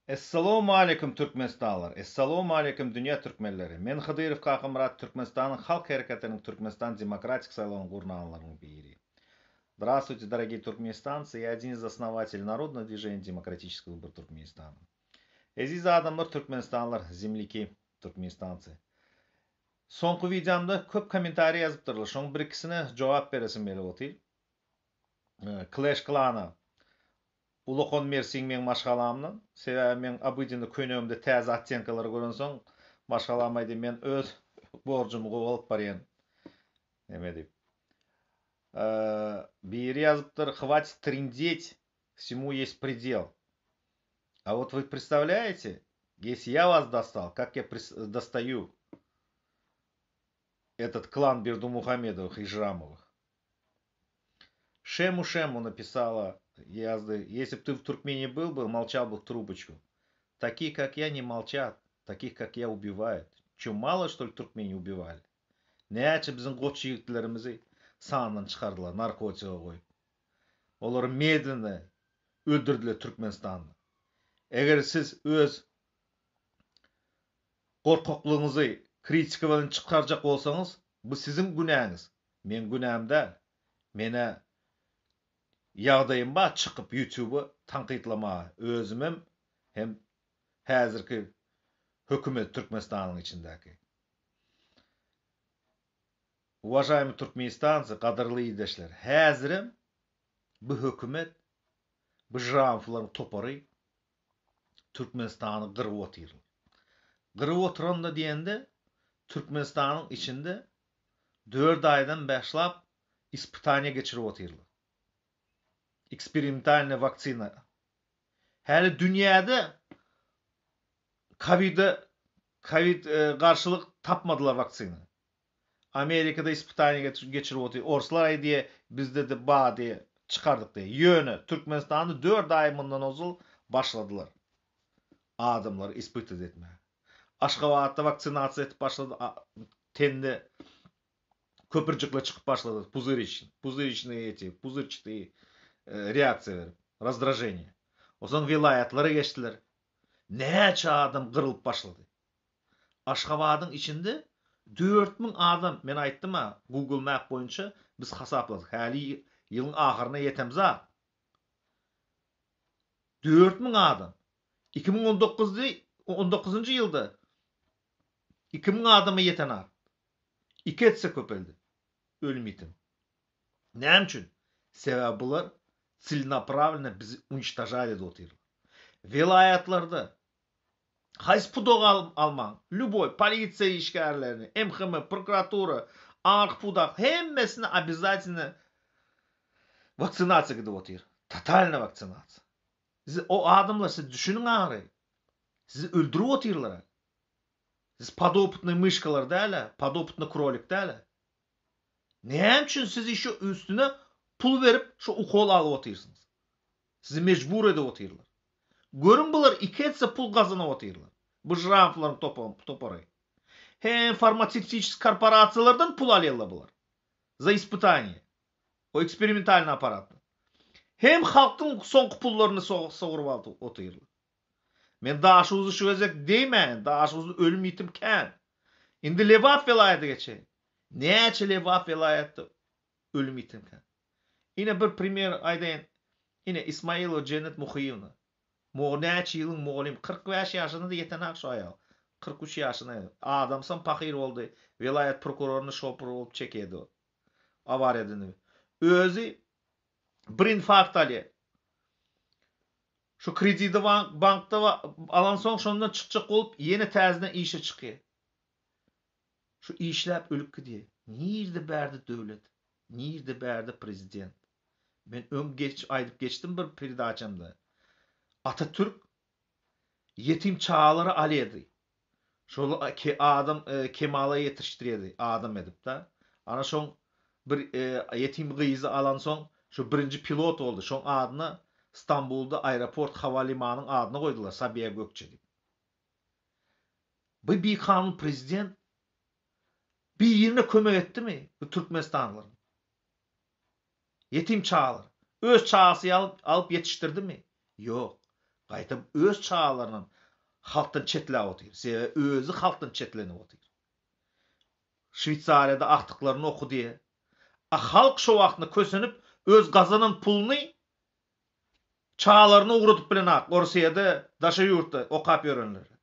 Essalawmaleýkum Türkmenistanlylar! Essalawmaleýkum dünýä türkmenleri! Men Hydyrow Kakamyrat Türkmenistanyň Halk Hereketiniň Türkmenistan Demokratik saýlawyny gurnanlaryň biri. Здравствуйте, дорогие туркменистанцы! Я один из основателей Народного движения Демократический выбор Туркменистана. Eziz adamlar Türkmenistanlylar, zemliki, Turkmenistanцы. Soňky wideomda köp kommentariý ýazypdyrlar. Şoň bir ikisine jogap beresim gelip otyr. Clash Klana Ulakan mersiň meň maşgalamdan. Sebäbi meň obydinny köýnegimde täze ottenkalary görensoň maşgalam aýdy men öz borjumy gowy alyp barýan neme diýip. Biri ýazypdyr hwatit trindetь всему есть предел. А вот вы представляете, если я вас достал, как я достаю этот клан Бердумухамедовых и Жрамовых. Шему Шему написала ýazdy, если б ты в Туркмении был бы, молчал бы в трубочку. Такие, как я, не молчат, таких, как я, убивают. Че, мало, что ли, Туркмении убивали? Näçe biziň goç ýigitlerimizi sandan çykardylar narkotiga goýup. Olary medlenno öldürdiler Türkmenistanda. Eger siz öz gorkaklygyňyzy kritika bilen çykarjak bolsaňyz, bu siziň günäňiz. Meň günäm däl. Menä ýagdaýym bar çykyp ýutuby tankytlamaga özümem hem häzirki hökümet Türkmenistanyň içindäki. Uwažaýmy Türkmenistancy gadyrly ildeşler häzirem bu hökümet bu žramflaryň topary Türkmenistany gyryp otyrlar. Gyryp oturanda diýende Türkmenistanyň içinde dört aýdan başlap ispytaniýa geçirip otyrlar. Eksperimentalnyý waksina. Häli dünýäde kowide kowid garşylyk tapmadylar waksina. Amerikada ispytaniýa geçirip otyr. Orslar aýdýar bizde-de bar diýe çykardyk diýe. Ýöne Türkmenistanda dört aý mundan ozal başladylar adamlary ispytat etmäge. Aşgabatda waksinasiýa etip başlady tende köpürjikler çykyp başlady puzyrişn puzyrişnyý eti puzyrçatyý reaksiýa berip razdraženiýe. Onsoň welaýatlara geçdiler. Näçe adam gyrylyp başlady. Aşgabadyň içinde 4000 adam men aýtdym-a Google map boýunça biz hasapladyk häli ýylyň ahyryna ýetemzak. 4000 adam. 2019 19-njy ýylda 2000 adama ýeten at. Iki etse köpeldi ölüm-ýitim. Näme üçin? Sebäbi bular celnapravleno bizi uniçtožat edip otyrlar. Welaýatlarda haýsy pudagy almaň, lýuboý, polisiýa işgärlerini, MHM, prokuratura, aňyrky pudak hemmesine obýazatelno waksinasiýa gidip otyr. Totalnyý waksinasiýa. Siz o adamlar siz düşüniň ahyry. Sizi öldürip otyrlar. Siz podopytnyý myşkalar däl-ä, podopytnyý krolik däl-ä. Näme üçin siz işe üstüne pul berip şu ukol alyp otyrsyňyz? Sizi mejbur edip otyrlar. Görüň bular iki etse pul gazanyp otyrlar. Bu žramflaryň topary. Hem farmatsevtiçeskiý korporasiýalardan pul alýarlar bular. Za ispytaniýe. O eksperimentalnyý aparatdan. Hem halkyň soňky pullaryny sogrup alyp otyrlar. Men Daşoguzy şu gezek deýmäýin, Daşoguzda ölüm-ýitim kän. Indi Lebap welaýaty geçeýin. Näçe Lebap welaýatda ölüm-ýitim kän. Ine bir primer aýdaýyn. Ine Ismailowa Jennet Muhyýewna. Näçe ýylyň mugallymy, 45 ýaşyna-da ýetenak şu aýal. 43 ýaşyna. Adamsam pahyr boldy. Welaýat prokuroryny şopur bolup çekýärdi o. Awariýadan. Özi bir infarkt alýar. Şu kredidi bankda alansoň şondan çykjak bolup ýene täzeden işe çykýar. Şu işläp ölüp gidýär. Nirde bärde döwlet? Nirde bärde prezident? Men öň geç aýdyp geçdim bir peredaçamda. Atatürk ýetim çagalary alýardy. Şol adam kemala ýetişdirýärdi adam edip da. Ana şoň bir ýetim gyzy alansoň şu birinji pilot boldy. Şoň adyna Stambulda aeroport hawalimanyň adyny goýdular Sabiha Gökçe diýip. Bu bikanun prezident birine kömek etdimi bu türkmenistanlylaryň? Ýetim çagalar. Öz çagasy ýaly alyp ýetişdirdimi? Ýok. Gaýtam öz çagalarynam halkdan çetläp otyr. Sebäbi özi halkdan çetlenip otyr. Şweýsariýada agtyklaryny oky diýe. A halk şo wagtynda kösenip öz gazanan puluny çagalaryna ugradyp bilenak Orsyýada daşary ýurtda okap ýörenlere.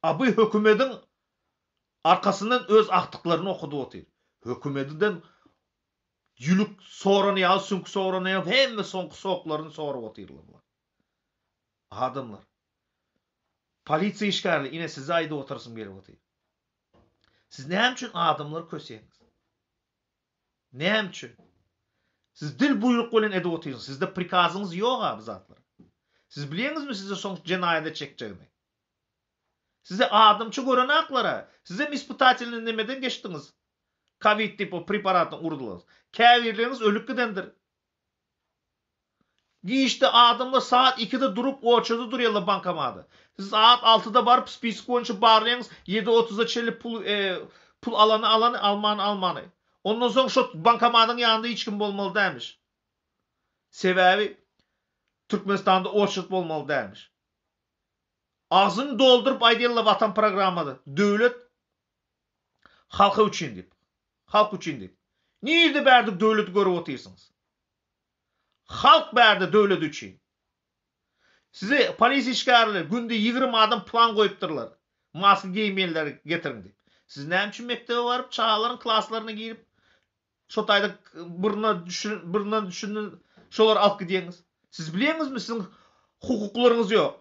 A bu hökümediň arkasyndan öz agtyklaryny okudyp otyr. Hökümediden ýülük sorany ýaly süňk sorany ýaly hemme soňky soklaryny sorup otyrlar bular. Adamlar. Polisiýa işgärleri ine size aýdyp otyrasym gelip otyr. Siz näme üçin adamlary köseýäňiz? Näme üçin? Siz dil buýruk bilen edip otyrsyňyz. Sizde prikazyňyz ýog-a bu zatlara. Siz bilýäňizmi sizi soň jenaýada çekjegini? Size adamça görenaklar-a. Sizem ispytatelnyý nemeden geçdiňiz. Kowid diýip o preparatyny urdular. Käbirleriňiz ölüp gidendir. Giçde adamlar saat ikide durup oçerda durýarlar bankomada. Siz saat altyda baryp spisok boýunça barlaýaňyz ýedi otuza çenli pul pul alany alany almany almany. Ondan soň şo bankomadyň ýanynda hiç kim bolmaly dälmiş. Sebäbi Türkmenistanda oçerd bolmaly dälmiş. Agzyny dolduryp aýdýarlar watan programmada döwlet halka üçin diýip. Halk üçin diýip. Nirde bärde döwleti görüp otyrsyňyz? Halk bärde döwlet üçin. Size polisiýa işgärleri günde 20 adam plan goýupdyrlar. Maska geýmeýänleri getiriň diýip. Siz näme üçin mekdebe baryp çagalaryň klaslaryna girip şo taýda birine düşün birine düşündi şolary alyp gidýäňiz? Siz bilýäňizmi siziň hukuklaryňyz ýok.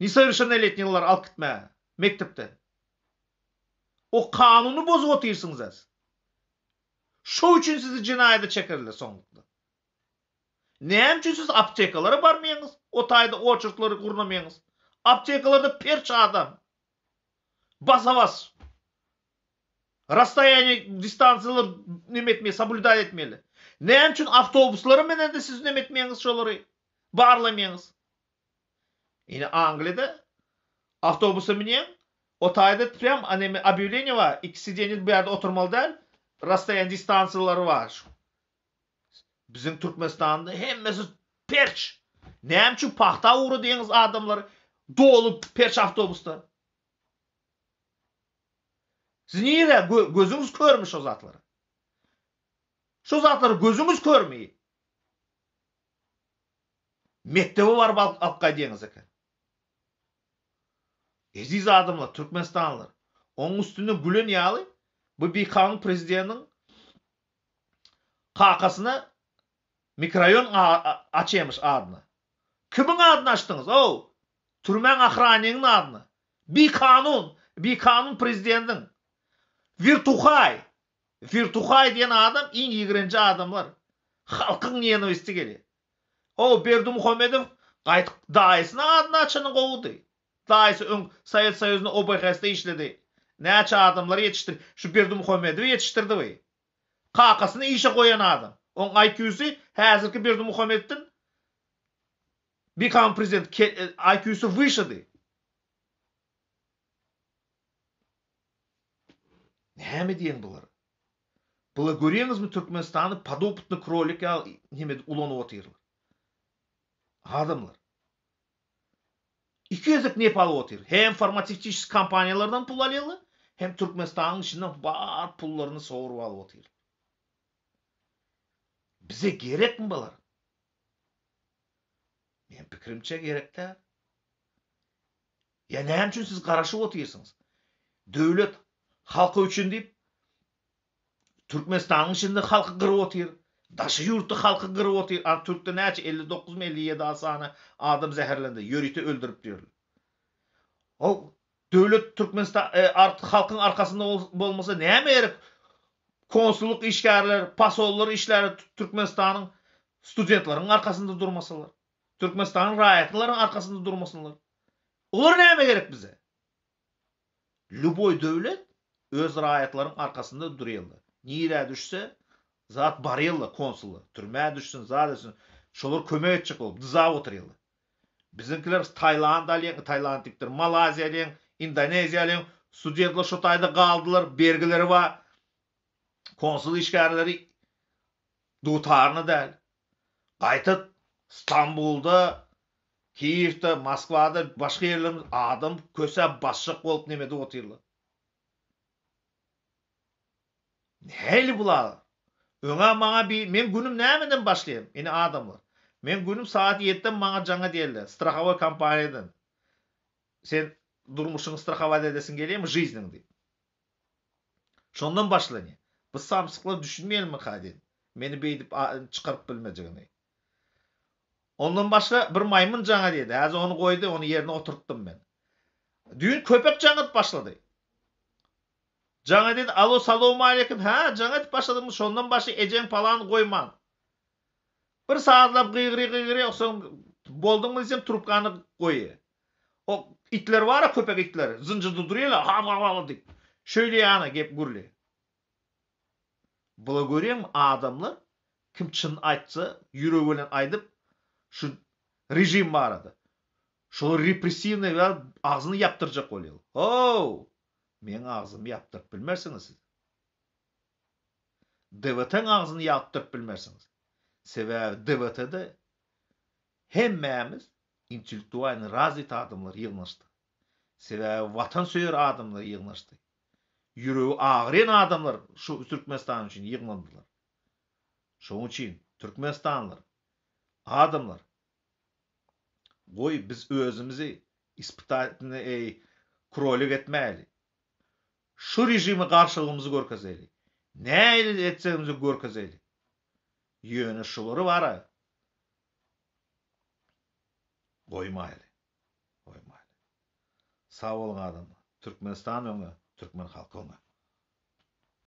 Nesowerşennoletniýlary alyp gitmäge mekdepden. O kanuny bozup otyrsyňyz siz. Şo üçin sizi jenaýada çekerler soňlukda. Näme üçin siz aptekalara barmaýaňyz, o taýda oçertlary gurnamaýaňyz? Aptekalarda perç adam. Basa-bas. Rasstoýaniýe, distansiýalar neme etmeli, soblýudat etmeli. Näme üçin awtobuslara münende siz neme etmeýäňiz şolary? Barlamaýaňyz. Ine Angliýada awtobusa münýäň, o taýda prýam neme obýawleniýe bar, iki sidenýe bu ýerde oturmaly däl, rasstoýaniýe distansiýalary bar. Biziň Türkmenistanda hemmesi perç. Näme üçin pagta ugradýaňyz adamlary doly perç awtobusda? Siz nirä gözüňiz körmi şo zatlara? Şo zatlara gözüňiz körmi? Mekdebe baryp alyp alyp gaýdýaňyz eken. Eziz adamlar, türkmenistanlylar, onuň üstünden gülen ýaly bu bikanun prezidentiň kakasyna mikroraýon açýamyş adyna. Kimiň adyna açdyňyz, ow? Türmäň ohrannigiň adyna. Bikanun, bikanun prezidentiň. Wirtuhaý, Wirtuhaý diýen adam iň ýigrenji adamlar. Halkyň nenawisti gelýär. Ow, Berdimuhamedow gaýtyp daýysynyň adyny açany gowudy. Daýysy öň Sowet Soýuzynda OBHS-de işledi. Näçe adamlary ýetişdir, şu Berdimuhamedowy ýetişdirdi we. Kakasyny işe goýan adam. Oň IQ-sy häzirki Berdimuhamedden bikanun prezident IQ-sy wyşedi. Näme diýeň bulara? Bular görýäňizmi Türkmenistany podopytny krolik ýaly neme edip ulanyp otyrlar. Adamlar. Iki gezek nep alyp otyr. Hem farmasewtический kompaniýalardan pul alýarlar, hem Türkmenistanyň içinden bar pullaryny sowrup alyp otyrlar. Bize gerekmi bular? Men pikirimçe gerek däl. Ýa näme üçin siz garaşyp otyrsyňyz? Döwlet halky üçin diýip Türkmenistanyň içinde halky gyryp otyr. Daşary ýurtda halky gyryp otyr. Ana türkde näçe 59 my 57 sany adam zäherlendi, ýörite öldürip diýerler. O döwlet Türkmenistan e, halkyň arkasynda bolmasa näme gerek? Konsullyk işgärler, posollar işläri Türkmenistanyň studentleriň arkasynda durmasalar. Türkmenistanyň raýatlaryň arkasynda durmasynlar. Olar näme gerek bize? Lýuboý döwlet öz raýatlaryň arkasynda durýarlar. Nirä düşse zat barýarlar konsullar. Türmä düşsün, zat etsin. Şolar kömek etjek bolup dyzap otyrýarlar. Biziňkiler Tailand alýaň, Tailand diýipdir, Malaýziýa alýaň, Indoneziýa alýaň, studentler şo taýda galdylar, bergileri bar. Konsul işgärleri dutaryny däl. Gaýta Stambulda, Kiýewde, Moskwada, başga ýerlerde adam kösäp basjak bolup neme edip otyrlar. Nähili bular? Öňä maňa bi meň günüm nämeden başlaýar? Ine adamlar. Meň günüm sagat ýediden maňa jaň edýärler, strahowoý kompaniýadan. Sen durmuşyňy strahowat edesiň gelýärmi, жизniň diýip. Şondan başlanýar. Bu samsyklar düşünmeýärmika diýen. Meni beýdip çykaryp bilmejegini. Ondan başga bir maýmyn jaň edýärdi. Häzir ony goýdy, ony ýerine oturtdym men. Düýn köpek jaň edip başlady. Jaň edýärdi, Alo, salowmaleýkim. Hä, jaň edip başladyňmy? Şondan başga ejeň palany goýman. Bir sazlap gygyry-gygyry, soň bolduňmy diýsem trubkany goýýar. O itler bar-a köpek itler, zynjyrda durýarlar, haw-haw-haw diýip. Şeýle ýana gep gürleýär. Bula görýäňmi adamlar kim çyn aýtsa ýüregi bilen aýdyp şu režim barada. Şolar repressiwnyý we agzyny ýapdyrjak bolýar. How! Meň agzymy ýapdyryp bilmersiňiz siz. DWT-iň agzyny ýapdyryp bilmersiňiz. Sebäbi DWT-de hemmämiz intellektualnyý razwit adamlar ýygnaşdy. Sebäbi watansöýer adamlar ýygnaşdy. Ýüregi agyrýan adamlar şu Türkmenistan üçin ýygnandylar. Şonuň üçin türkmenistanlylar, adamlar, goý biz özümizi ispytatnyý eý krolik etmäýli. Şu režime garşylygymyzy görkezeli. Nähili etjegimizi görkezeli. Ýöne şulary bara goýmaýly. Goýmaýly. Sag boluň adamlar. Türkmenistan öňe, türkmen halky öňe.